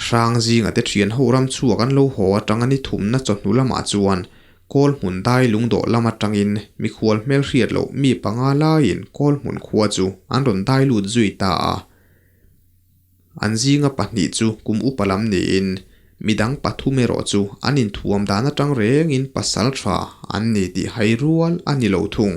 Hrangzinga te thian ho ram chhuak an lo haw atanga ni thumna chawhnu lamah chuan Kawl hmun dai lungdawh lam atangin mikhual hmelhriat loh mi panga laiin kawl hmun khua chu an rawn dai lut zui ta a. An zinga pahnih chu kum upa lam niin midang pathum erawh chu an inthuam dan atang rengin pasal tha an ni tih hai rual a ni lo thung.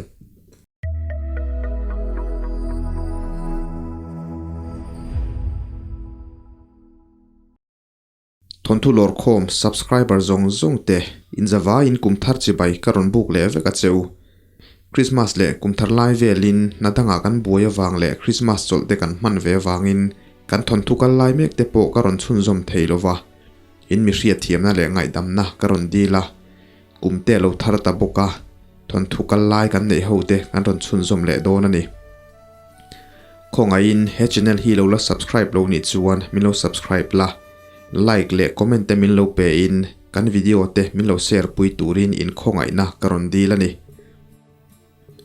Thawnthu lawrkhawm subscriber zawng zawng te inzavaiin kum thar chibai ka rawn buk leh vek a che u. Christmas leh kum thar lai velin hna dangah kan buai avang leh Christmas chawlh te kan hman ve avangin kan thawnthu kal lai mek te pawh ka rawn chhunzawm thei lo va. In mi hriatthiamna leh ngaihdamna ka rawn dil a, kum te a lo thar ta bawk a, thawnthu kal lai kan neih ho te kan rawn chhunzawm leh dawn a ni. Khawngaihin he channel hi lo la subscribe lo nih chuan min lo subscribe la, like leh comment te min lo pe in kan video te min lo share pui turin in khawngaihna ka rawn dil a ni.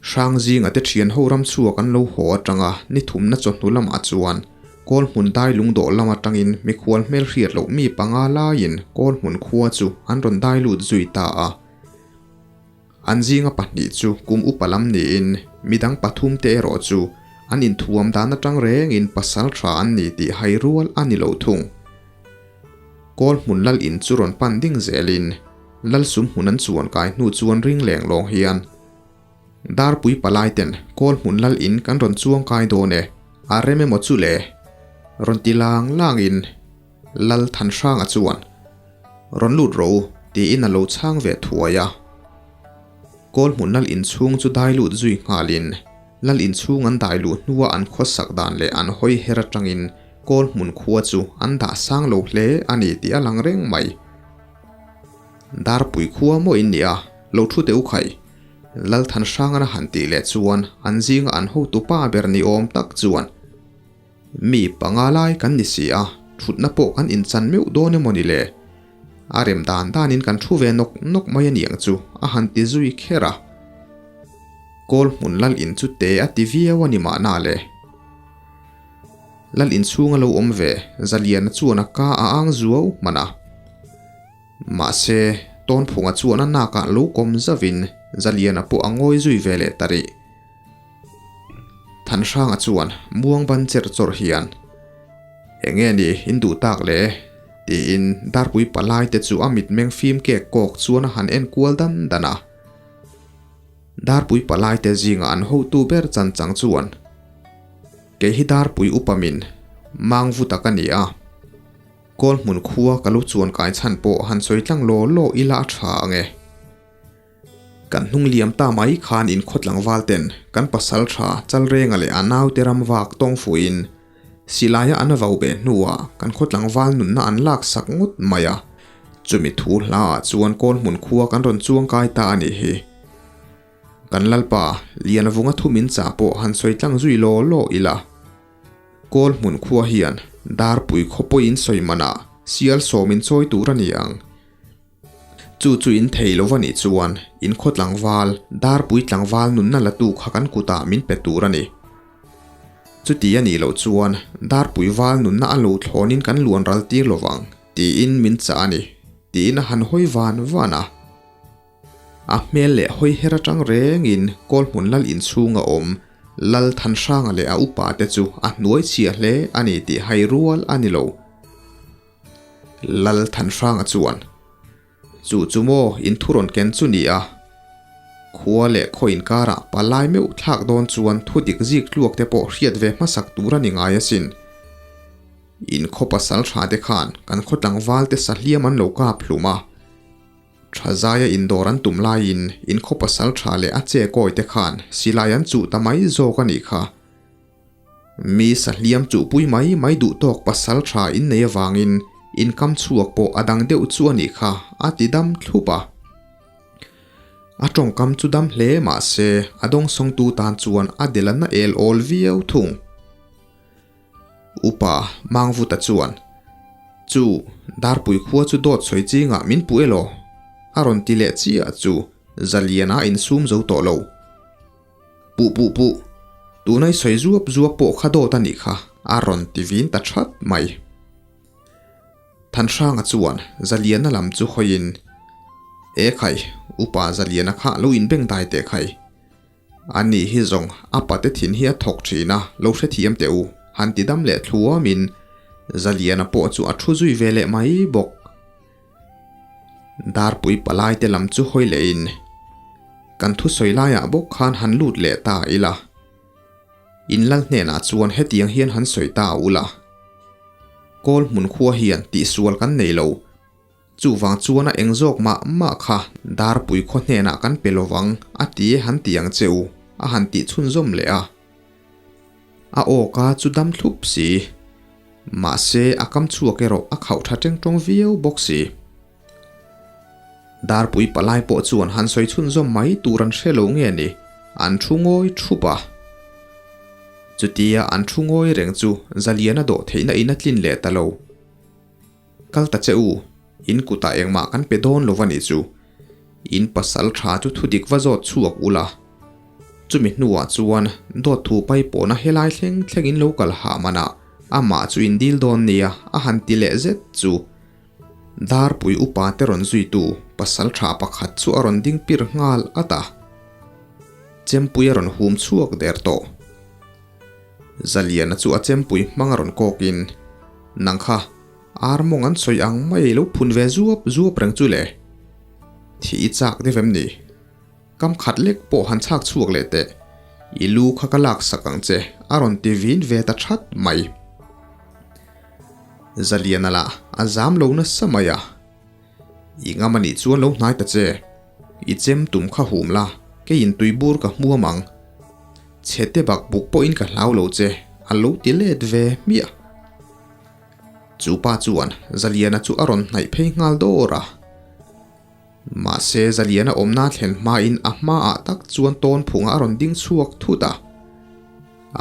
Hrangzinga te thian ho ram chhuak an lo haw atanga ni thumna chawhnu lamah chuan kawl hmun dai lungdawh lam atangin mikhual hmel hriat loh mi panga laiin kawl hmun khua chu an rawn dai lut zui ta a. An zinga pahnih chu kum upa lam niin midang pathum te erawh chu an inthuam dan atang rengin pasal tha an ni tih hai rual a ni lo thung. Kawl hmun lal in chu rawn pan ding zelin lal sum hmun an chuan kai hnu chuan ring leng lawng hian Darpui palai ten kawl hmun lal in kan rawn chuang kai dawn e, a rem emaw chu le? Rawn ti lang langin Lal Thanhranga chuan Rawn lut rawh u tiin a lo chhang ve thuai a. Kawl hmun lal inchhung chu dai lut zui nghalin lal inchhung an dai luh hnua an khawsak dan leh an hawi her atangin kawl hmun khua chu an dah sang lo hle a ni tih a lang reng mai. Darpui khua maw in nia, lo thu teh u khai. Lal Thanhrangana han tih leh chuan an zinga an hotu pa ber ni awm tak chuan Mi panga lai kan ni si a, thutna pawh kan inchan meuh dawn emaw ni le? A rem dan danin kan thu ve nawk nawk mai a niang chu a han ti zui kher a. Kawl hmun lal in chu te a ti viau a ni mahna le. Lal inchhung a lo awm ve, Zaliana chuan a ka a ang zuau hman a. Mahse, Tawnphunga chuan a nakah lo kawm zauhin Zaliana pawh a ngawi zui ve leh ta rih. Thanhranga chuan muang ban cher chawrh hian, Enge ni in duh tak le? tiin Darpui palai te chu a mitmeng fim kek kawk chuan a han en kual dan dan a. Darpui palai te zinga an hotu ber chan chang chuan, Kei hi Darpui upa min mang vu tak a ni a, Kawl hmun khua ka lu chuan kai chhan pawh han sawi tlang law law ila a tha ang e. Kan hnung liam ta mai khan in khaw tlangval ten kan pasal tha Chalrenga leh a naute ram vak tawng fuhin silaia an vau ve hnuah kan khaw tlangval nunna an lak sak ngawt mai a, chumi thu hlaah chuan kawl hmun khua kan rawn chuang kai ta a nih hi. Kan Lalpa, Lianvunga thu min chah pawh han sawi tlang zui law law ila. Kawl hmun khua hian Darpui khawpawhin sawi manah sial sawmin chawi tur a ni ang. Chu chu in thei lo va nih chuan in khaw tlangval, Darpui tlangval nunna la tu kha kan kutah min pe tur a ni. Chuti a nih loh chuan Darpui val nunna a lo thlawnin kan luan ral tir lo vang tiin min chah a ni, tiin a han hawi van van a. A hmel leh hawi her atang rengin Kawlhmun lal inchhunga awm Lal Thanhranga leh a upa te chu a hnuai chhia hle a ni tih hai rual a ni lo. Lal Thanhranga chuan, Chu chu maw in thu rawn ken chu ni a? Khua leh khaw inkarah palai meuh thlak dawn chuan thu dik zik tluak te pawh hriat ve hmasak tur a ni ngai asin. In khaw pasal tha te khan kan khaw tlangval te sahliam an lo kap hlum a. Tha zaia indawr an tum laiin in khaw pasal tha leh a che kawi te khan silai an chuh ta mai zawk a nih kha. Mi sahliam chuhpui mai mai duh tawk pasal tha in nei avangin in kam chhuak pawh a dang deuh chu a nih kha a ti dam thlup a. A tawngkam chu dam hle mah se a dawngsawngtu tan chuan a delana el awl viau thung. Upa Mangvuta chuan, Chu, Darpui khua chu dawt sawi chingah min puh elaw? a rawn ti leh chiah chu Zaliana a insum zo tawh lo. Puh puh puh, tunai sawi zuap zuap pawh kha dawt a nih kha, a rawn ti vin ta that mai. Thanhranga chuan Zaliana lam chu hawiin, E khai, upa Zaliana kha lo inbeng dai teh khai. A ni hi zawng a pate thin hi a thawk thin a, lo hrethiam teh u, han ti dam leh thluamin Zaliana pawh chu a thu zui ve leh mai bawk. Darpui palai te lam chu hawi lehin, Kan thusawi laiah bawk khan han lut leh ta ila. In lal hnenah chuan hetiang hian han sawi ta ula. Kawl hmun khua hian tihsual kan nei lo. Chuvang chuan a eng zawk mah mah kha Darpui khaw hnenah kan pe lovang a ti e han ti ang che u, a han tih chhunzawm leh a. A awka chu dam thlup si. Mahse a kam chhuak erawh a khauh tha teng tawng viau bawk si. Darpui palai pawh chuan han sawi chhunzawm mai tur an hre lo nge ni, an thu ngawi thup a. Chutia an thu ngawi reng chu Zaliana dawh theihna in a tlin leh ta lo. Kal ta che u, in kutah engmah kan pe dawn lo va nih chu. In pasal tha chu thudik va zawt chhuak ula. Chumi hnuah chuan dawt thu pai pawhna helai thleng thleng in lo kal hah manah amah chu in dil dawn nia a han ti leh zet chu. Darpui upa te rawn zuitu pasal tha pakhat chu a rawn ding pir nghal at a. Chempui a rawn hum chhuak der tawh. Zaliana chu a chempui hmang a rawn kawkin, Nang kha, ar mawng an sawi ang mai i lo phun ve zuap zuap reng chu le. Thih i chak deuh em ni? Kam khat lek pawh han chhak chhuak leh teh. I lu kha ka lak sak ang che, a rawn ti vin ve ta that mai. Zaliana lah a zam lo nasa mai a. I ngam a nih chuan lo hnai ta che. I chem tum kha hum la, keiin tuibur ka hmuam ang. Chhete bak buk pawhin ka hlau lo che, a lo ti let ve hmiah. Chu pa chuan Zaliana chu a rawn hnaih phei nghal dawr a. Mahse Zaliana awmna thlen hmain a hmaah tak chuan tawn phunga a rawn ding chhuak thut a.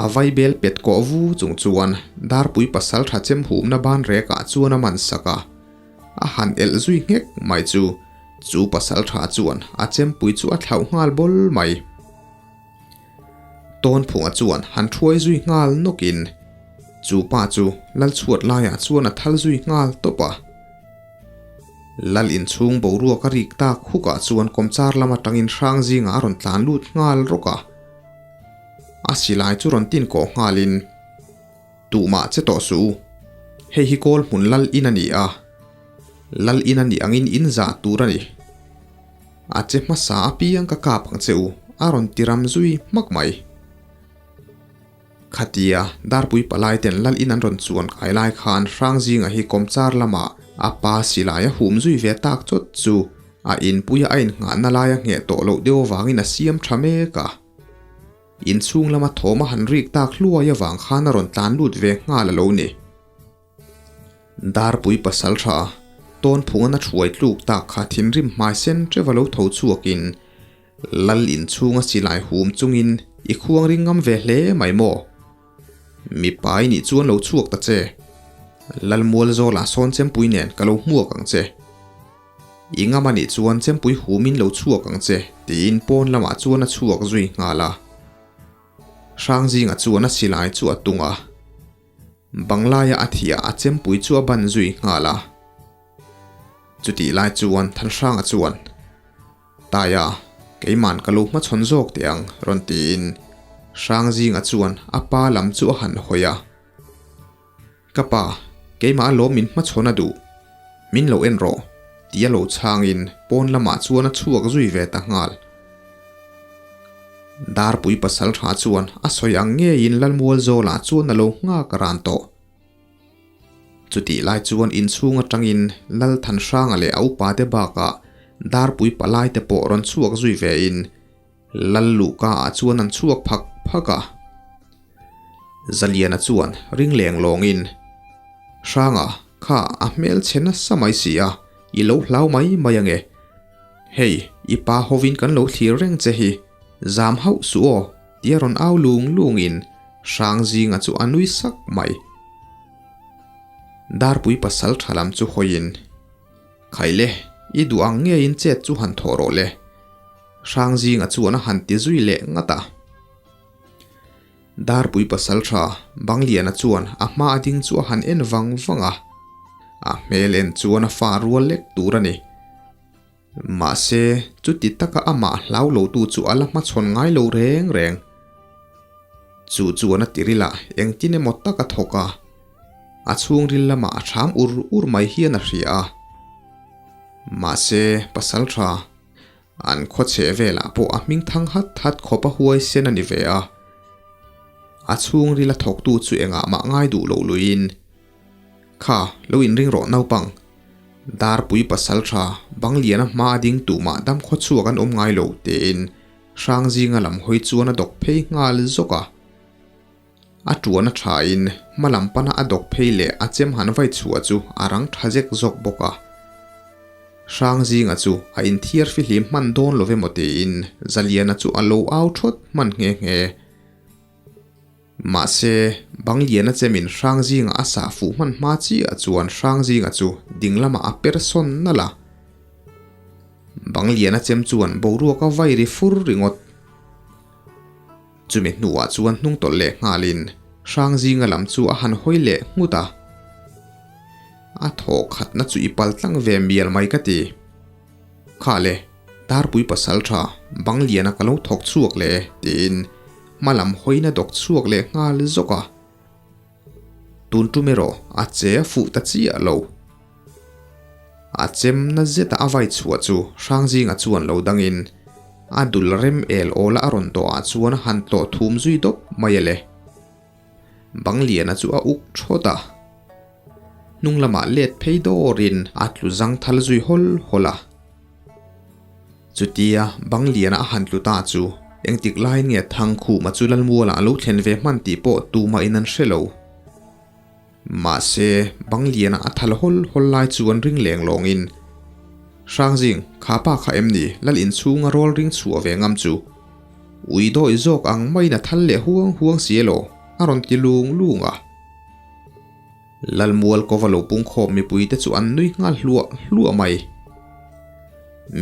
A vaibel pet kawh vu chung chuan Darpui pasaltha chem humna ban rekah chuan a man sak a. A han elh zui nghek mai chu chu pasaltha chuan a chempui chu a thlauh nghal bawl mai. Tawn phunga chuan han thuai zui nghal nawkin chu pa chu lal chhuat laiah chuan a thal zui nghal tawp a. Lal inchhung boruak a rik tak hukah chuan kawmchar lam atangin hrang zingah a rawn tlan lut nghal rawk a. A silai chu rawn tin kawh nghalin, Tuhmah che tawh suh u. Hei hi kawl hmun lal in a ni a, lal in a nih angin in zah tur a ni. A che hmasa apiang ka kap ang che u, a rawn ti ram zui hmak mai. Khatia Darpui palai ten lal in an rawn chuan kai lai khan Hrangzinga hi kawmchar lamah a pa silai a hum zui ve tak chawt chu a inpuia a innghahna laia ngheh tawh loh deuh avangin a siam tha mek a. Inchhung lama thawm a han rik tak hluai avang khan a rawn tlan lut ve nghal a lo ni. Darpui pasal tha, tawnphunga na thuai tluk tak kha thinrim hmai sen teuh a lo tho chhuakin Lal inchhunga silai hum chungin i khuang ring ngam ve hle mai maw? Mipa i nih chuan lo chhuak ta che. Lal mual zawlah sawn chempui nen ka lo hmuak ang che. I ngam a nih chuan chempui humin lo chhuak ang che tiin pawn lamah chuan a chhuak zui nghal a. Hrangzinga chuan a silai chu a tung a. Banglaia a thiah a chempui chu a ban zui nghal a. Chutih lai chuan Thanhranga chuan, Taia, keiman ka lo hmachhawn zawk teh ang, rawn tiin Hrangzinga chuan a pa lam chu a han hawi a. Ka pa, keimah alawm min hmachhawn a duh. Min lo en rawh, tia lo chhangin pawn lamah chuan a chhuak zui ve ta nghal. Darpui pasal tha chuan a sawi ang ngeiin Lalmualzawla chuan a lo nghak ran tawh. Chutih lai chuan inchhung atangin Lalthanhranga leh a upate bakah Darpui palaite pawh rawn chhuak zui vein Lal luhka ah chuan an chhuak phak phak a. Zaliana chuan ring leng lawngin, Hranga, kha a hmel chhe nasa mai si a, i lo hlau mai mai ange. Hei, i pa hovin kan lo thlir reng che hi, zam hauh suh aw, tia rawn au lung lungin Hrang zinga chu a nui sak mai. Darpui pasal tha lam chu hawiin, Khaile, i duh ang ngeiin chet chu han thawh rawh le. Hrangzinga chuan a han ti zui leh ngat a. Darpui pasal tha Bangliana chuan a hma a ding chu a han en vang vang a. A hmel. hmel en chuan a fa rual lek tur a ni. Mahse, chuti taka amah hlau lotu chu a la hmachhawn ngai lo reng reng. Chu chuan a tiril ah engtin emaw tak a thawk a, a chhungril lamah a hram ur ur mai hian a hria a. Mahse, pasal tha, an khaw chheh velah pawh a hming thang hat hat khawp a huaisen a ni ve a. A chhungril a thawktu chu engah mah ngai duh lo luiin, Kha, lo inring rawh naupang. Darpui pasal tha, Bangliana hma a ding tumah dam khaw chhuak an awm ngai lo, tiin Hrangzinga lam hawi chuan a dawk phei nghal zawk a. A tuan a thain hma lam pana a dawk phei leh a chem han vai chhuah chu a rang tha zek zawk bawk a. Hrangzinga chu a inthiar fihlim hman dawn lo emaw tiin Zaliana chu a lo au thawt hman nghe nghe. Mahse, Bangliana chemin Hrangzinga a sah fuh hman hma chiah chuan Hrangzinga chu ding lamah a per sawn nalh a. Bangliana chem chuan boruak a vai ri fur ringawt. Chumi hnuah chuan hnung tawlh leh nghalin Hrangzinga lam chu a han hawi leh nghut a. A thaw khatna chu i pal tlang ve mial mai ka ti. Kha le, Darpui pasal tha, Bangliana ka lo thawk chhuak leh e tiin hma lam hawina dawk chhuak leh nghal zawk a. Tun tum erawh a che a fuh ta chiah lo. A chem na zeta a vai chhuah chu Hrangzinga chuan lo dangin a dul rem el awla a rawn tawh ah chuan a han tlawh thum zui dawp mai a le. Bangliana chu a uk thawt a. Hnung lamah let phei dawrin a tlu zang thal zui hawl hawl a. Chutia Bangliana a han tlu ta chu engtik laiin nge Thangkhuma chu Lalmualah a lo thlen ve hman tih pawh tumahin an hre lo. Mahse, Bangliana a thal hawl hawl lai chu an ring leng lawngin, Hrangzing, kha pa kha em ni Lal inchhunga rawl ring chhuah ve ngam chu? Ui dawi zawk ang maiin a thal leh huang huang si elaw? a rawn ti lung lung a. Lalmual kova lo pungkhawm mipuite chu an nui nghal hluah hluah mai.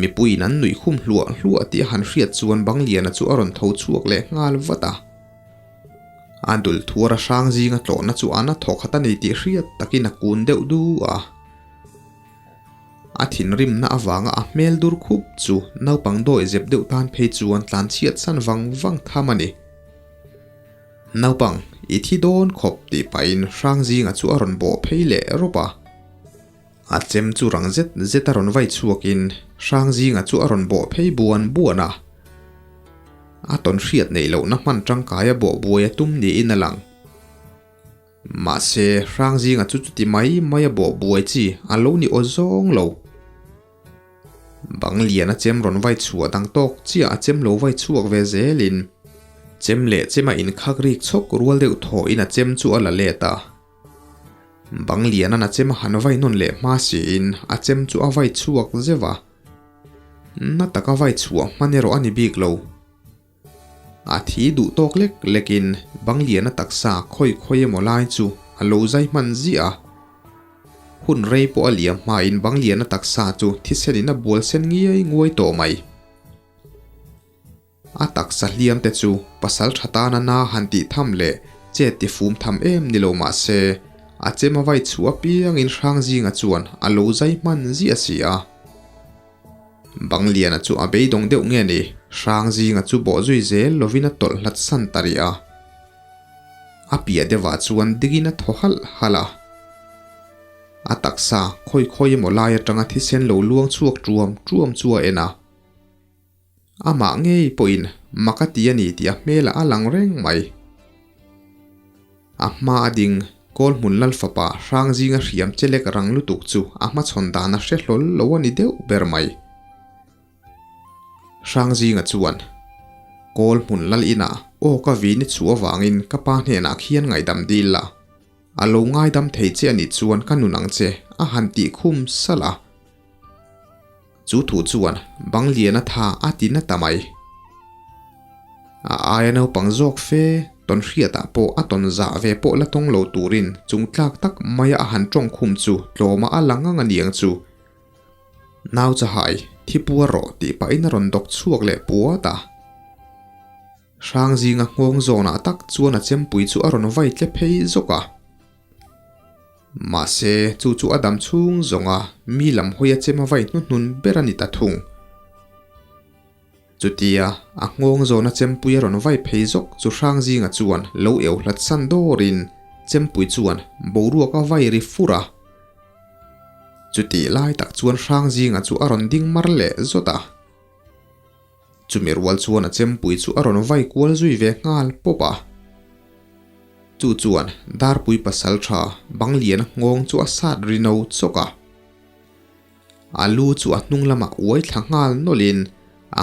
Mipuiin an nuih khum hluah hluah tih a han hriat chuan Bangliana chu a rawn tho chhuak leh nghal vat a. A dul thuar a hrang zinga tlawhna chu an a thaw khat a ni tih hriat takin a kun deuh du a. A thinrimna avanga a hmel dur khup chu naupang dawi zep deuh tan phei chuan tlan chhiat san vang vang tham a ni. Naupang, i thi dawn khawp tih pahin hrang zinga chu a rawn bawh phei leh rawp a. A chem chu rang zet zet a rawn vai chhuakin hrang zinga chu a rawn bawh phei buan buan a. A tawn hriat neih lohna hman tangkaia bawh buai a tum niin a lang. Mahse, hrang zinga chu chuti mai mai a bawh buai chi a lo ni aw zawng lo. Bang lian a chem rawn vai chhuah dang tawk chiah a chem lo vai chhuak ve zelin chem leh chem a inkhak rik chhawk rual deuh thawhin a chem chu a la let a. Bang lianan a chem a han vai nawn leh hma siin a chem chu a vai chhuak zeuh a. Na taka vai chhuah hman erawh a ni bik lo. A thi duh tawk lek lekin bang liana taksa khawi khawi emaw lai chu a lo zai hman ziah a. Hun rei pawh a liam hmain bang liana taksa chu thisen in a bual sen ngiai nguai tawh mai. A taksa hliam te chu pasal tha tana na han tih tham leh chet ti fum tham em ni lo mah se, a chem a vai chhuah apiangin Hrangzinga chuan a lo zai hman ziah si a. Bangliana chu a beidawng deuh nge ni, Hrangzinga chu bawh zui zel lovin a tawlh hlat san ta rih a. A piah deuhah chuan dingin a thaw halh halh a. A taksa khawi khawi emaw lai atanga thisen lo luang chhuak tuam tuam chu a en a. Amah ngei pawhin mak a ti a ni tih a hmelah a lang reng mai. A hma a ding, kawl hmun lal fapa hrang zinga hriam chelek rang lutuk chu a hmachhawn dan a hre hlawl lo a ni deuh ber mai. Hrang zinga chuan, Kawl hmun lal inah aw ka vin i chhuah avangin ka pa hnenah khian ngaihdam dil la, a lo ngaidam thei che a nih chuan ka nun ang che a han tih khum salh a. Chu thu chuan bang lian a tha a ti na ta mai. A aia naupang zawk fe tawn hriatah pawh a tawn zah ve pawh la tawng lo turin chung tlak tak maia a han tawng khum chu tlawma a la ngang a niang chu. Nau chahai, thi puar rawh tih pahin a rawn dawk chhuak leh puat a. Hrangzinga nghawng zawnah tak chuan a chempui chu a rawn vai tle phei zawk a. Mahse, chu chu a dam chhung zawnga mi lam hawi a chem a vai hnuhnun ber a ni ta thung. Chutia a nghawng zawna chempui a rawn vai phei zawk chu Hrangzinga chuan lo eu hlat san dawrin chempui chuan boruak a vai ri fur a. Chutih lai tak chuan Hrangzinga chu a rawn ding mar leh zawt a. Chumi rual chuan a chempui chu a rawn vai kual zui ve nghal pawp a. Chu chuan Darpui pasal tha Bangliana nghawng chu a sat ri no chawk a. A lu chu a hnung lamah uai thla nghal nawlhin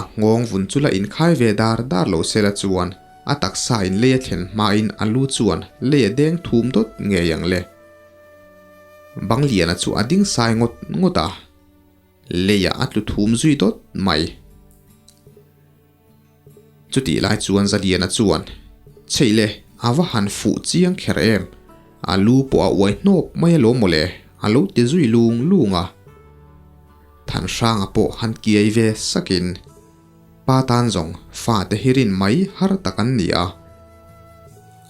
a nghawng vun chu la inkhai ve dar dar lo sela chuan a taksa in lei a thlen hmain a lu chuan lei a deng thum dawt ngei ang le. Bangliana chu a ding sai ngawt ngawt a. Leiah a tlu thum zui dawt mai. Chutih lai chuan Zaliana chuan, Chheih le, a va han fuh chiang kher em? A lu pawh a uai hnawp mai alawm mawle, a lo ti zui lung lung a. Thanhranga pawh han kiai ve sakin, Pa tan zawng fate hi rin mai har tak an ni a.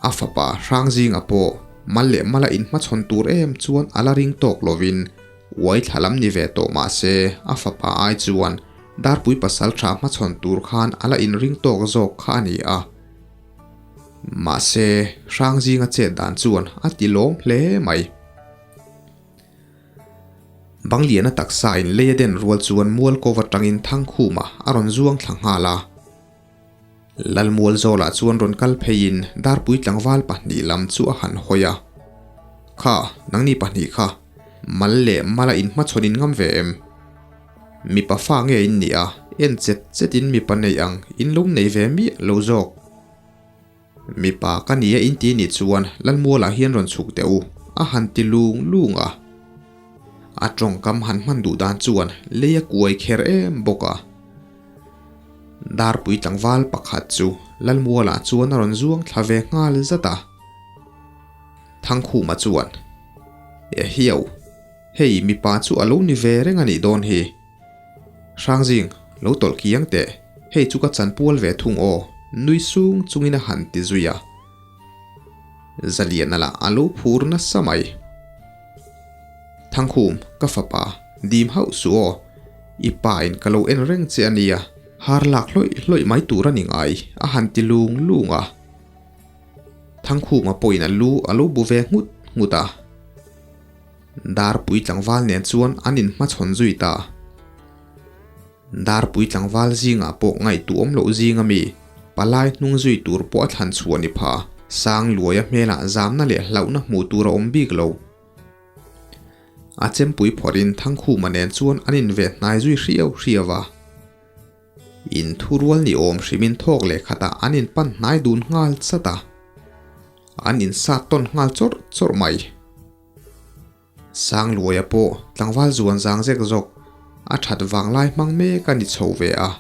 A fapa Hrangzinga pawh mal leh mala inhmachhawn tur em chuan a la ring tawk lovin uai thla lam ni ve tawh mah se a fapa ai chuan Darpui pasal tha hmachhawn tur khan a la inring tawk zawk kha a ni a. Mahse, Hrangzinga chet dan chuan a ti lawm hle mai. Bangliana taksa in lei a den rual chuan mual kova tangin Thangkhuma a rawn zuang thla nghal a. Lalmual zawlah chuan rawn kal pheiin Darpui tlangval pahnih lam chu a han hawi a. Kha, nangni pahnih kha, mal leh mala inhmachhawn in ngam ve em? Mipa fa nge in nih a, en chet chetin mipa neih ang in lo nei ve miah lo zawk. Mipa ka nia in ti nih chuan Lalmualah hian rawn chhuk teh u, a han ti lung lung a. A tawngkam han hman duh dan chuan lei a kuai kher em bawk a. Darpui tlangval pakhat chu Lalmualah chuan a rawn zuang thla ve nghal zat a. Thangkhuma chuan, Ehiau, hei mipa chu a lo ni ve reng a nih dawn hi. Hrangzing, lo tawlh kiang teh, hei chu ka chanpual ve thung aw, nui sung chungin a han ti zui a. Zaliana lah a lo phur nasa mai. Thangkhum, ka fapa, dim hauh suh aw, i pa in ka lo en reng che a nia, har lak hlawih hlawih mai tur a ni ngai, a han ti lung lung a. Thangkhuma pawhin a lu a lo bu ve nghut nghut a. Darpui tlangval nen chuan an inhmachhawn zui ta. Darpui tlangval zingah pawh ngaihtuah awm loh zing ami, palai hnung zui tur pawh a thlan chhuah ni pha, sang luaia hmelah zamna leh hlauhna hmuh tur a awm bik lo. A chempui phawrhin Thangkhuma nen chuan an inve hnai zui hriau hriau a. In thurual ni awm hrimin thawk leh khatah an inpan hnai dun nghal chat a. An insat tawn nghal chawrh chawrh mai. Sangluaia pawh tlangval zuan zang zek zawk a that vanglai hmang mek a ni chho ve a.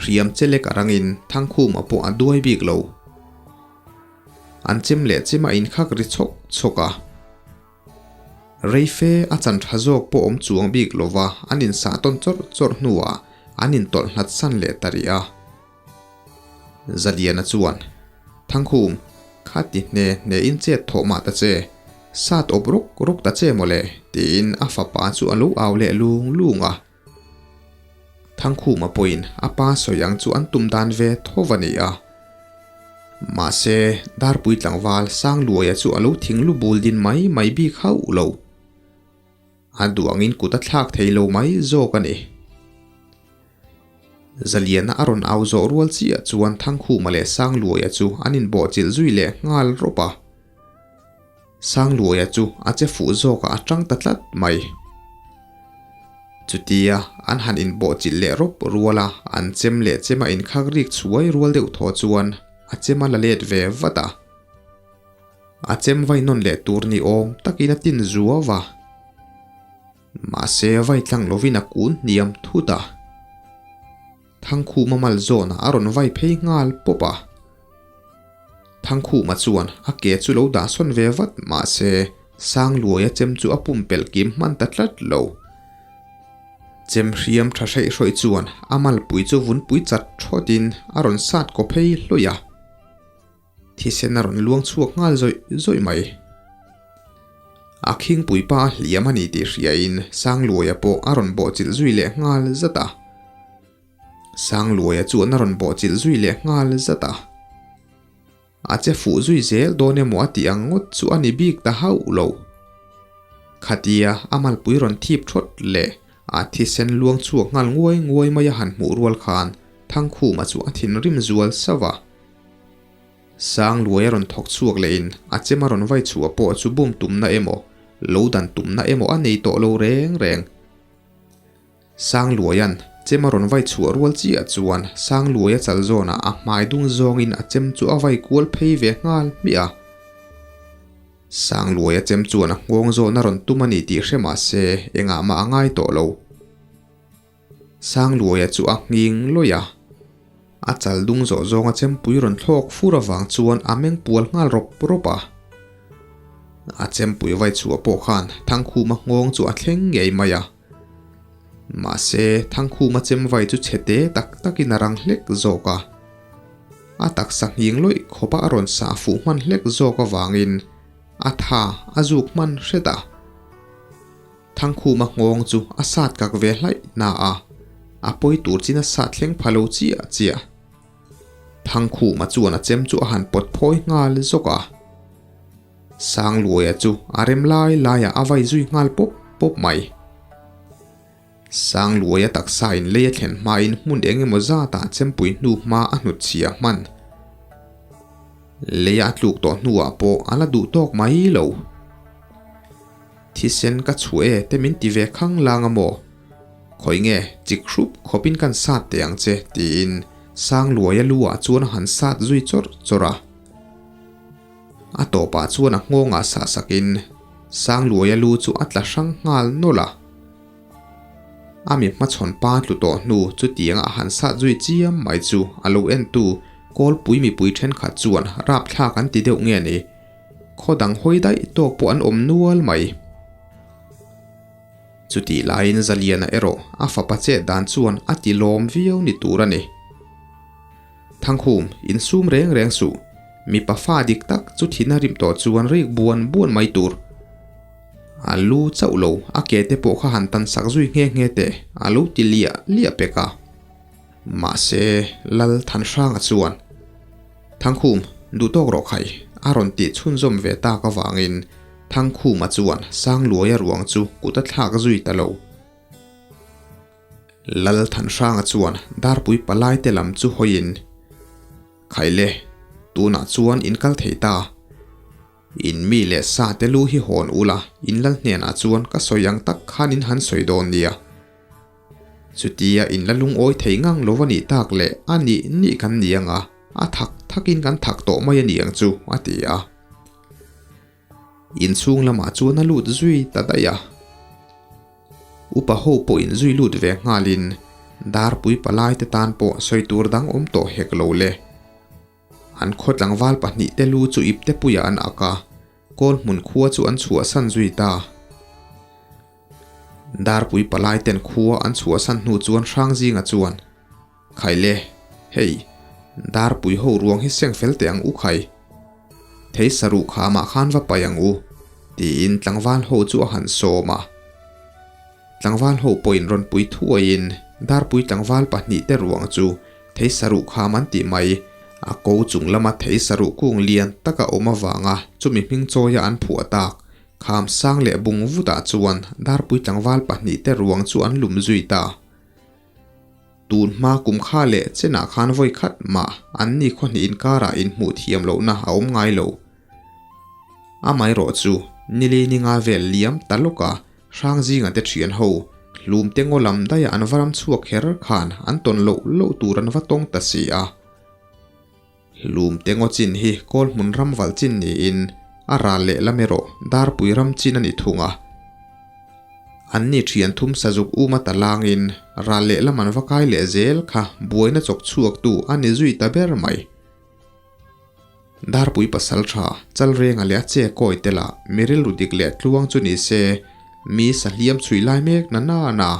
Hriam chelek a rangin Thangkhuma pawh a duai bik lo. An chem leh chem a inkhak ri chhawk chhawk a. Reife a chan tha zawk pawh awm chuang bik lova an insah tawn chawrh chawrh hnuah an intawlh hlat san leh ta rih a. Zaliana chuan, Thangkhum, kha ti hne hne in chet thawh mah ta che, sat awp rawk rawk ta che mawle, tiin a fapa chu a lo au leh lung lung a. Thangkhuma pawhin a pa sawi ang chu an tum dan ve tho va ni a. Mahse, Darpui tlangval Sangluaia chu a lo thing lu bul din mai mai bik hauh lo. A duh angin kut a thlak thei lo mai zawk a ni. Zaliana a rawn au zawh rual chiah chuan Thangkhuma leh Sangluaia chu an inbawhchilh zui leh nghal rawp a. Sangluaia chu a che fuh zawkah a tang ta tlat mai. Chutia an han inbawhchilh leh rawp rual a, an chem leh chem a inkhak rik chhuai rual deuh thaw chuan a chem a la let ve vat a. A chem vai nawn leh tur ni awm takin a tin zuau va. Mahse vai tlang lovin a kun hniam thut a. Thangkhuma mal zawnah a rawn vai phei nghal pawp a. Thangkhuma chuan a ke chu lo dah sawn ve vat mahse Sangluaia chem chu a pumpelh kim hman ta tlat lo. Chem hriam tha hreih hrawih chuan a malpui chu vunpui chat thawtin a rawn sat kaw phei hlawih a. Thisen a rawn luang chhuak nghal zawih zawih mai. A khingpui pa a hliam a ni tih hriain Sangluaia pawh a rawn bawhchilh zui leh nghal zat a. Sangluaia chuan a rawn bawhchilh zui leh nghal zat a. A che fuh zui zel dawn emaw a tih ang ngawt chu a ni bik ta hauh lo. Khatia a malpui rawn thip thawt leh a thisen luang chhuak nghal nguai nguai mai a han hmuh rual khan Thangkhuma chu a thinrim zual sauh a. Sangluai a rawn thawk chhuak lehin a chem a rawn vai chhuah pawh chu bum tumna emaw, lo dan tumna emaw a nei tawh lo reng reng. Sangluaia'n chem a rawn vai chhuah rual chiah chuan Sangluaia chal zawnah a hmai dung zawngin a chem chu a vai kual phei ve nghal hmiah a. Sangluaia chem chuan a nghawng zawn a rawn tum a ni tih hre mah se engah mah a ngai tawh lo. Sangluaia chu a nghing lawih a. A chal dung zawh zawnga chempui rawn thlawk fur avang chuan a meng pual nghal rawp rawp a. A chempui vai chhuah pawh khan Thangkhuma nghawng chu a thleng ngei mai a. Mahse, Thangkhuma chemvai chu chhe te tak takin a rang hlek zawk a. A taksa nghing lawih khawpa a rawn sah fuh hman hlek zawk avangin a tha a zuk hman hret a. Thangkhuma nghawng chu a sat kak ve hlaih na a, a pawi tur chin a sat thleng pha lo chiah chiah. Thangkhuma chuan a chem chu a han pawt phawi nghal zawk a. Sangluaia chu a rem lai laiah a vai zui nghal pawp pawp mai. Sangluaia taksa in lei a thlen hmain hmun eng emaw zatah chempui hnu hma a hnut chhia hman. Leia a tluk tawh hnuah pawh a la duh tawk mai lo. Thisen ka chhuah e te min ti ve khang lang a maw? Khawi nge chik hrup khawpin kan sat teh ang che tiin Sangluaia lu ah chuan a han sat zui chawrh chawrh a. A tawpah chuan a nghawngah sah sakin Sangluaia lu chu a tla hrang nghal nawlh a. A mi hmachhawn pa tlu tawh hnu chutianga a han sat zui chiam mai chu a lo entu Kawlpui mipui thenkhat chuan rapthlak an ti deuh nge ni? Khaw dang hawi daih tawk pawh an awm nual mai. Chutih laiin Zaliana erawh a fapa chet dan chuan a ti lawm viau ni tur a ni. Thangkhum, insum reng reng suh. Mipa fa dik tak chu thina rim tawh chuan rik buan buan mai tur. A lu chauh lo, a ke te pawh kha han tan sak zui nghe nghe teh, a lo ti liah liah pek a. Mahse, Lal Thanhranga chuan, Thangkhum, duh tawk rawh khai, a rawn tih chhunzawm ve tak avangin Thangkhuma chuan Sangluaia ruang chu kut a thlak zui ta lo. Lal Thanhranga chuan Darpui palai te lam chu hawiin, Khaile, tunah chuan in kal thei ta. In mi leh sa te lu hi hawn ula, in lal hnenah chuan ka sawi ang tak khan in han sawi dawn nia. Chutia in la lungawi thei ngang lo a nih tak leh a nih nih kan ni anga, a thak thakin kan thak tawh mai a ni ang chu, a ti a. Inchhung lamah chuan a lut zui ta daih a. Upa ho pawh in zui lut ve nghalin Darpui palai te tan pawh sawi tur dang awm tawh hek lo le. An khaw tlangval pahnihte lu chu ipte puiah an ak a, kawl hmun khua chu an chhuahsan zui ta. Darpui palai ten khua an chhuahsan hnu chuan Hrangzinga chuan, Khaile, hei, Darpui ho ruang hi seng fel teh ang u khai. Thei saruh khamah khan va paih ang u, tiin tlangval ho chu a han sawm a. Tlangval ho pawhin rawn pui thuaiin Darpui tlangval pahnihte ruang chu thei saruh kham an tih mai. A ko chung lama thei saruh kung lian taka awm avanga chumi hming chawia an phuah tak kham sang leh bung vutah chuan Darpui tlangval pahnihte ruang chu an lum zui ta. Tun hma kum kha leh chenah khan vawi khat mah an ni khaw hnih inkarah inhmuh thiam lohna a awm ngai lo. Amaherawh chu nili ni nga vel liam ta lawk a, Hrangzinga te thian ho hlum te ngaw lam daia an va ram chhuak kher khan an tawn loh loh tur an va tawng ta si a. Hlum te ngaw chin hi kawl hmun ram valh chin niin a ral leh lam erawh Darpui ram chin a ni thung a. Anni thian thum sazuk um a ta langin ral leh lam an va kai leh zel kha buaina chawk chhuaktu a ni zui ta ber mai. Darpui pasal tha Chalrenga leh a che kawi te lah mi rilru dik leh tluang chu ni se mi sahliam chhui lai mek na na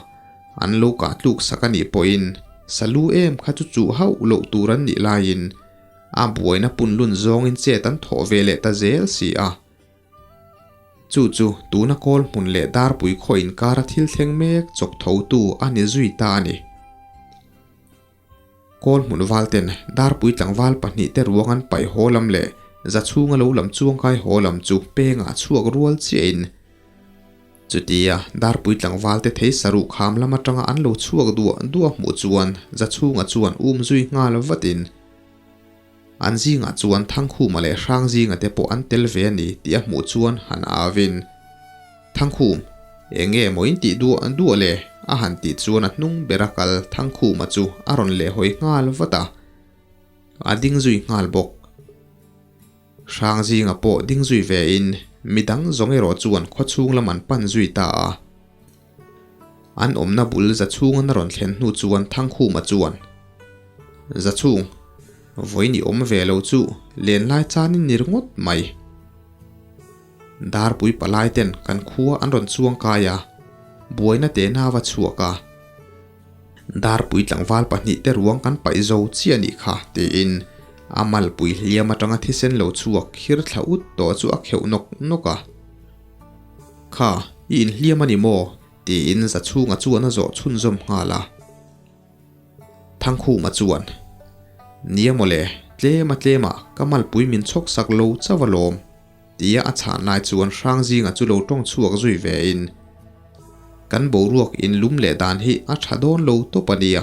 an lo kah tluk sak a nih pawhin salu em kha chu chuh hauh loh tur an nih laiin a buaina punlun zawngin chet an thawh ve leh ta zel si a. Chu chu tuna kawl hmun leh darpui khaw inkara thil thleng mek chawk thotu a ni zui ta a ni. Kawl hmun valten darpui tlangval pahnihte ruang an paih haw lam leh za chhunga lo lam chuangkai haw lam chu pengah chhuak rual chiahin Chutia darpui tlangvalte thei saruh kham lam atanga an lo chhuak duah duah hmuh chuan za chhunga chuan um zui nghal vatin An zingah chuan Thangkhuma leh Hrangzinga te pawh an tel ve a ni tih a hmuh chuan han avin, Thangkhum, eng nge maw in tih duah duah le? a han tih chuan a hnung bera kal Thangkhuma chu a rawn lehhawi nghal vat a, a ding zui nghal bawk. Hrangzinga pawh ding zui vein midang zawng erawh chuan khawchhung lam an pan zui ta a. An awmna bul Zachhungan a rawn thlen hnu chuan Thangkhuma chuan, Zachhung, vawiin i awm ve lo chu len lai chanin ni ringawt mai. Darpui palai ten kan khua an rawn chuang kai a, buaina tehna va chhuak a. Darpui tlangval pahnihte ruang kan paih zo chiah nih kha, tiin a malpui hliam atanga thisen lo chhuak khir thla ut tawh chu a kheuh nawk nawk a. Kha, i inhliam a ni maw? tiin Zachhunga chuan a zawh chhunzawm nghal a. Thangkhuma chuan, Nia mawle, tlema tlema ka malpui min chhawk sak lo chauh alawm, tia a chhan lai chuan Hrangzinga chu lo tawng chhuak zui vein, Kan boruak inlum leh dan hi a tha dawn lo tawp a nia.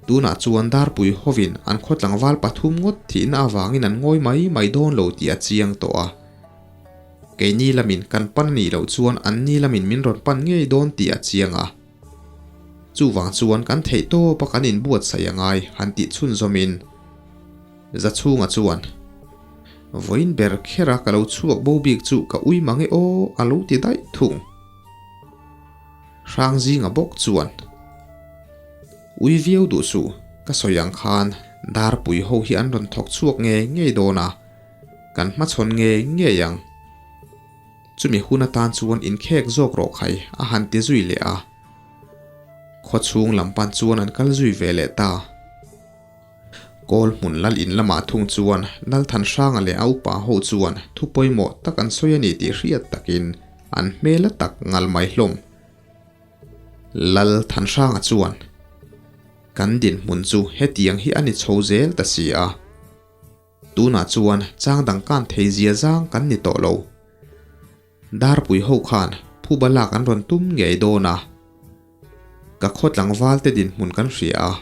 Tunah chuan Darpui hovin an khaw tlangval pathum ngawt thihna avangin an ngawi mai mai dawn lo tih a chiang tawh a. Keini lamin kan pan a nih loh chuan anni lamin min rawn pan ngei dawn tih a chiang a. Chuvang chuan kan theih tawpa kan inbuatsaih a ngai han tih chhunzawmin Zachhunga chuan, Vawiin ber khera ka lo chhuak bo bik chu ka ui mang e aw a lo ti daih thung. Hrangzinga bawk chuan, Ui viau duh suh, ka sawi ang khan Darpui ho hi an rawn thawk chhuak ngei ngei dawn a, kan hmachhawn ngei ngei ang. Chumi hun atan chuan inkhek zawk rawh khai a han ti zui leh a. Khawchhung lam pan chuan an kal zui ve leh ta. Kawl hmun lal in lamah thung chuan Lalthanhranga leh a upa ho chuan thu pawimawh tak an sawi a ni tih hriat takin an hmel a tak ngal mai hlawm. Lal Thanhranga chuan, Kan dinhmun chu hetiang hi a ni chho zel ta si a. Tunah chuan chang dang kan thei zia zang kan ni tawh lo. Darpui ho khan phuba lak an rawn tum ngei dawn a. Ka khaw tlangval te dinhmun kan hria a.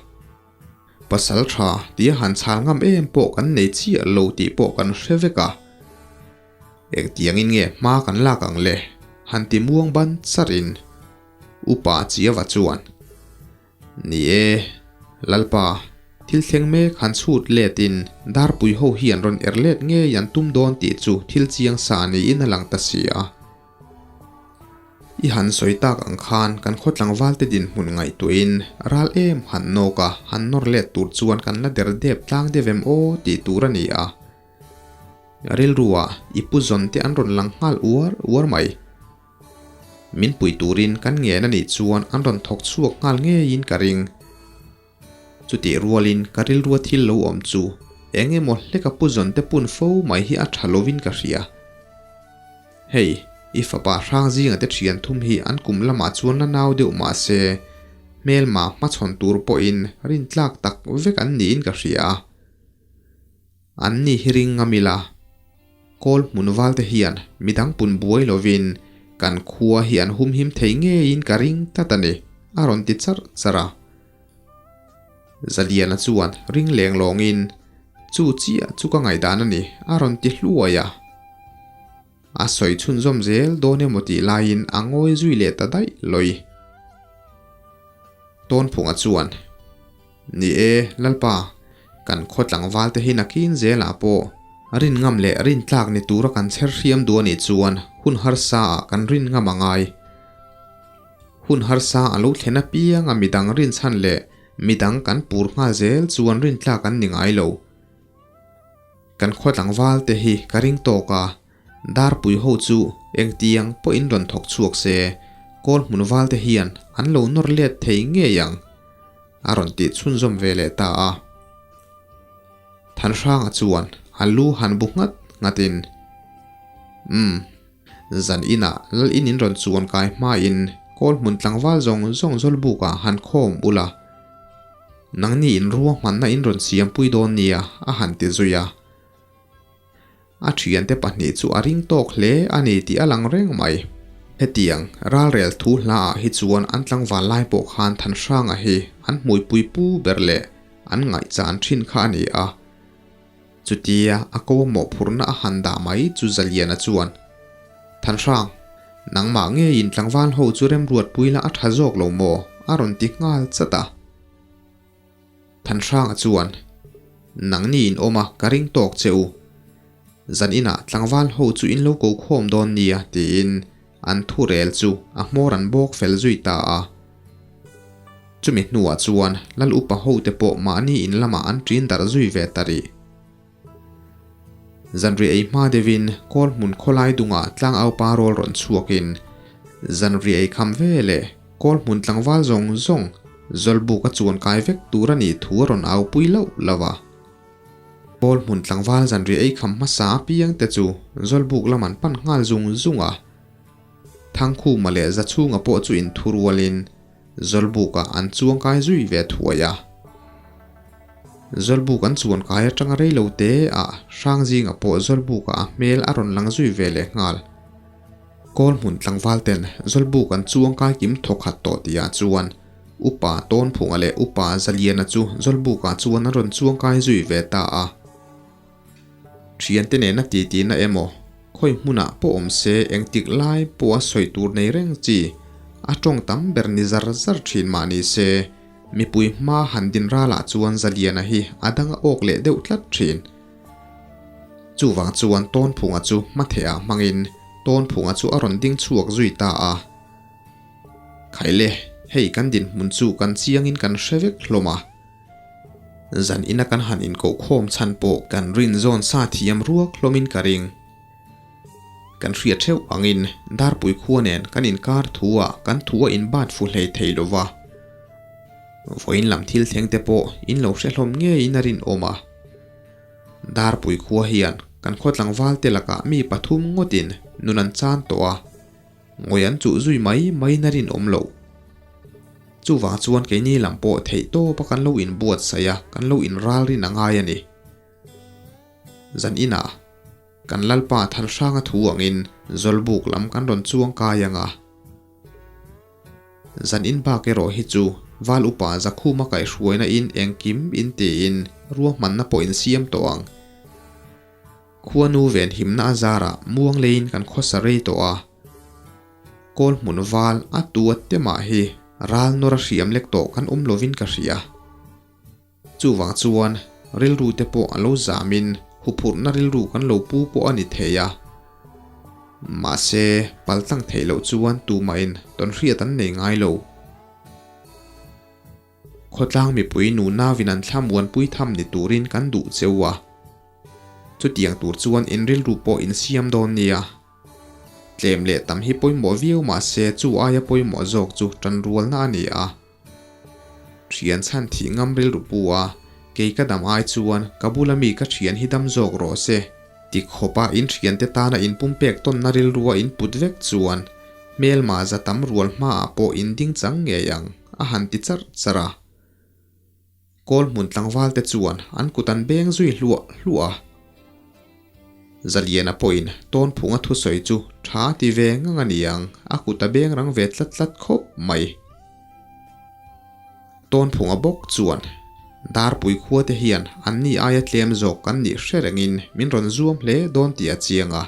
Pasal tha tia han chhal ngam em pawh kan nei chiah lo tih pawh kan hre vek a. Engtiangin nge hma kan lak ang le? Han ti muang ban charin Upa Chiava chuan, Ni e, Lalpa, thil thleng mek han chhut letin Darpui ho hi an rawn er let ngei an tum dawn tih chu thil chiang sa niin a lang ta si a. I han sawi tak ang khan kan khaw tlangvalte dinhmun ngaihtuahin ral em han nawk a, han nawr let tur chuan kan la der dep tlang deuh em aw tih tur a ni a. Rilru ah i pu zawn te an rawn lang nghal uar uar mai. Min pui turin kan ngen a nih chuan an rawn thawk chhuak nghal ngeiin ka ring. Chutih rualin ka rilrua thil lo awm chu eng emaw hleka pu zawn te pun fo mai hi a tha lovin ka hria. Hei, i fapa Hrangzinga te thian thum hi an kum lamah chuan la nau deuh mah se, hmelma hmachhawn tur pawhin rintlak tak vek an niin ka hria. An ni hi ring ngam ila, kawl hmun valte hian midang pun buai lovin kan khua hi an humhim thei ngeiin ka ring tlat a ni, a rawn ti charh charh a. Zaliana chuan ring leng lawngin, Chu chiah chu ka ngaihdan a ni, a rawn ti hluai a. A sawi chhunzawm zel dawn emaw tih laiin a ngawi zui leh ta daih lawi. Tawnphunga chuan, Ni e, Lalpa, kan khaw tlangvalte hi nakin zelah pawh rin ngam leh rin tlak ni tura kan chher hriam duh a nih chuan hun harsa ah kan rin ngam a ngai. Hun harsa a lo thlen apianga midang rinchhan leh midang kan pur nghal zel chuan rin tlak an ni ngai lo. Kan khaw tlangval te hi ka ring tawk a, Darpui ho chu engtiang pawhin rawn thawk chhuak se, kawl hmun val te hian an lo nawr let thei ngei ang, a rawn tih chhunzawm ve leh ta a. Thanhranga chuan a lu han bu nghat nghatin, Umm. Zan inah lal in in rawn chuan kai hmain kawl hmun tlangval zawng zawng zawlbukah han khawm ula, nangni in ruahmanna in rawn siampui dawn nia a han ti zui a. A thiante pahnih chu a ring tawk hle a ni tih a lang reng mai. Hetiang ralrel thu hlaah hi chuan an tlangval lai pawh khan Thanhranga hi an hmuipui pu ber leh an ngaihchan thin kha a ni a. Chutia a ko mawhphurhna a han dah mai chu Zaliana chuan, Thanhrang, nangmah ngeiin tlangval ho chu remruatpui la a tha zawk lo maw? a rawn ti nghal chat a. Thanhranga chuan, Nangni in awm a, ka ring tawk che u. Zan inah tlangval ho chu in lo ko khawm dawn nia, tiin an thu rel chu a hmawr an bawk fel zui ta a. Chumi hnuah chuan Lal upa hote pawh mahni in lamah an ṭin darh zui ve ta rih. Zanriah ei hma deuhin kawl hmun khawlai dungah tlangaupa rawl rawn chhuakin zanriah ei kham ve leh kawl hmun tlangval zawng zawng zawlbuk a chuan kai vek tur a nih thu a rawn au pui loh lo a. Kawl hmun tlangval zanriah ei kham hmasa apiang te chu zawlbuk lam an pan nghal zung zung a. Thangkhuma leh Zachhunga pawh chu inthurualin Zawlbukah an chuang kai zui ve thuai a. Zawlbuk an chuan kai atanga rei lo te ah Hrangzinga pawh Zawlbukah a hmel a rawn lang zui ve leh nghal. Kawl hmun tlangval ten Zawlbuk an chuang kai kim thawkhat tawh tih ah chuan Upa Tawnphunga leh Upa Zaliana chu Zawlbukah chuan an rawn chuang kai zui ve ta a. Thiante nena titi na emaw, khawi hmunah pawh awm se engtik lai pawha sawi tur nei reng chi, a tawng tam ber ni zar zar thin mah ni se, mipui hma han din ralah chuan Zaliana hi a dang a awk leh deuh tlat thin. Chuvang chuan Tawnphunga chu hmathehah hmangin Tawnphunga chu a rawn ding chhuak zui ta a. Khaile, hei kan dinhmun chu kan chiangin kan hre vek hlawm a. Zan ina kan han inkoh khawm chhan pawh kan rin zawn sa thiam ruak hlawmin ka ring. Kan hria theuh angin Darpui khua nen kan inkar thu ah kan thu a inbat fu hlei thei lo va. Vawiin lam thil thleng te pawh in lo hre hlawm ngeiin a rinawm a. Darpui khua hian kan khaw tlangval te lakah mi pathum ngawtin nun an chan tawh a. Ngawi an chuh zui mai maiin a rinawm loh. Chuvang chuan keini lam pawh theih tawpa kan lo inbuatsaih a, kan lo inralrin a ngai a ni. Zan inah kan Lalpa Thanhranga thu angin Zawlbuk lam kan rawn chuang kai ang a. Zan in bak erawh hi chu Val Upa Zakhuma kaihhruaina in engkim in tiin ruahmanna pawh insiam tawh ang. Khuanu venhimna a zarah muang leiin kan khawsa rei tawh a, kawl hmun val a tu a te mah hi ral nawr a hriam lek tawh kan awm lovin ka hria. Chuvang chuan rilru te pawh a lo zamin huphurhna rilru kan lo pu pawh a ni thei a. Mahse, paltlang theih loh chuan tumahin tawnhriat an nei ngai lo. Khawtlang mipui nu nauvin an thla muanpui tham ni turin kan duh cheu a. Chutiang tur chuan in rilru pawh in siam dawn nia. Tlem leh tam hi pawimawh viau mah se chu aia pawimawh zawk chu tanrualna a ni a. Thian chhan thih ngam rilru pu a, kei ka dam ai chuan ka bula mi ka thian hi dam zawk rawh se. Ti khawpa in thiante tana in pumpek tawnna rilrua in put vek chuan hmelma za tam rual hmaah pawh in ding chang ngei ang a han ti charh charh a. Kawl hmun tlangval te chuan an kut an beng zui hluah hluah a. Zaliana pawhin Tawnphunga thusawi chu tha ti ve ngang a ni ang, a kut a beng rang ve tlat tlat khawp mai. Tawnphunga bawk chuan Darpui khua te hian anni aia tlem zawk kan nih hre rengin min rawn zuam hle dawn tih a chiang a.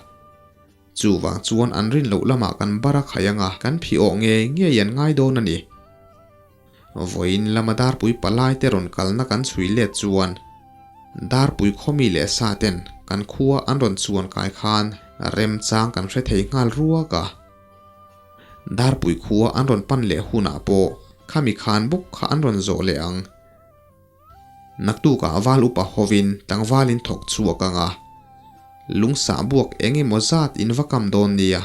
Chuvang chuan an rin loh lamah kan bar a khai anga kan phih awh ngei ngei an ngai dawn a ni. Vawiin lama Darpui palai te rawn kalna kan chhui let chuan Darpui khawmi leh sa ten kan khua an rawn chuan kai khan remchang kan hre thei nghal ruak a. Darpui khua an rawn pan leh hunah pawh khami khan bawk kha an rawn zawh leh ang. Naktukah val upa hovin tlangvalin thawk chhuak ang a, lungsah buak eng emaw zat in va kam dawn nia.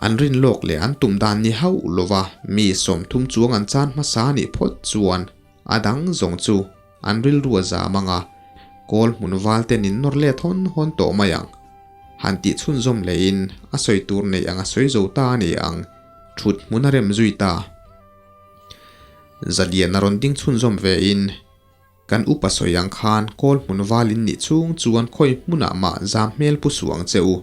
An rin lawk leh an tum dan ni hauh lova mi 30 chuang an chan hmasa nih phawt chuan a dang zawng chu an rilru a zam ang a, kawl hmun val ten in nawr let hawn hawn tawh mai ang. Han tih chhunzawm lehin a sawi tur neih ang a sawi zo ta a ni ang, thut hmun a rem zui ta. Zalian a rawn ding chhunzawm ve in, Kan upa sawi ang khan kawl hmun val in nih chhung chuan khawi hmunah mah zam hmel pu suh ang che u.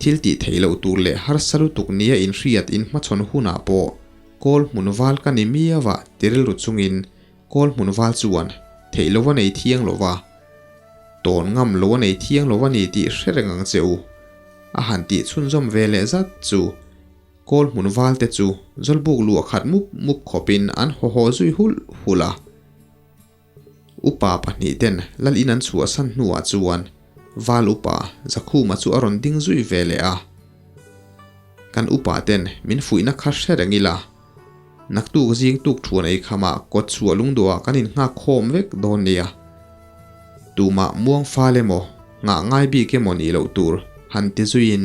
Thil tih theih loh tur leh harsa lutuk nia inhriat in hmachhawn hunah pawh kawl hmun val ka ni miau a ti rilru chungin kawl hmun val chuan theih lo a nei thiang lo va, tawn ngam lo a nei thiang lo a ni tih hre reng ang che u. A han tih chhunzawm ve leh zat chu kawl hmun val te chu zawlbuk luah khat mup mup khawpin an haw haw zui hulh hulh a. Upa pahnihten lal in an chhuahsan hnuah chuan Val upa Zakhuma chu a rawn ding zui ve leh a. Kan upa ten min fuihna kha hre reng ila, naktuk zing tuk thuan ei khamah kawt chhuah lungduhah kan innghak khawm vek dawn nia. Tumah muang fal emaw, nghah ngai bik emaw nih loh tur han ti zuiin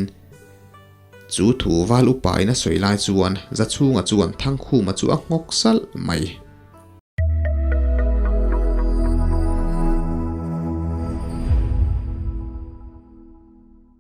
chu thu Val upa in a sawi lai chuan Zachhunga chuan Thangkhuma chu a nghawk salh mai.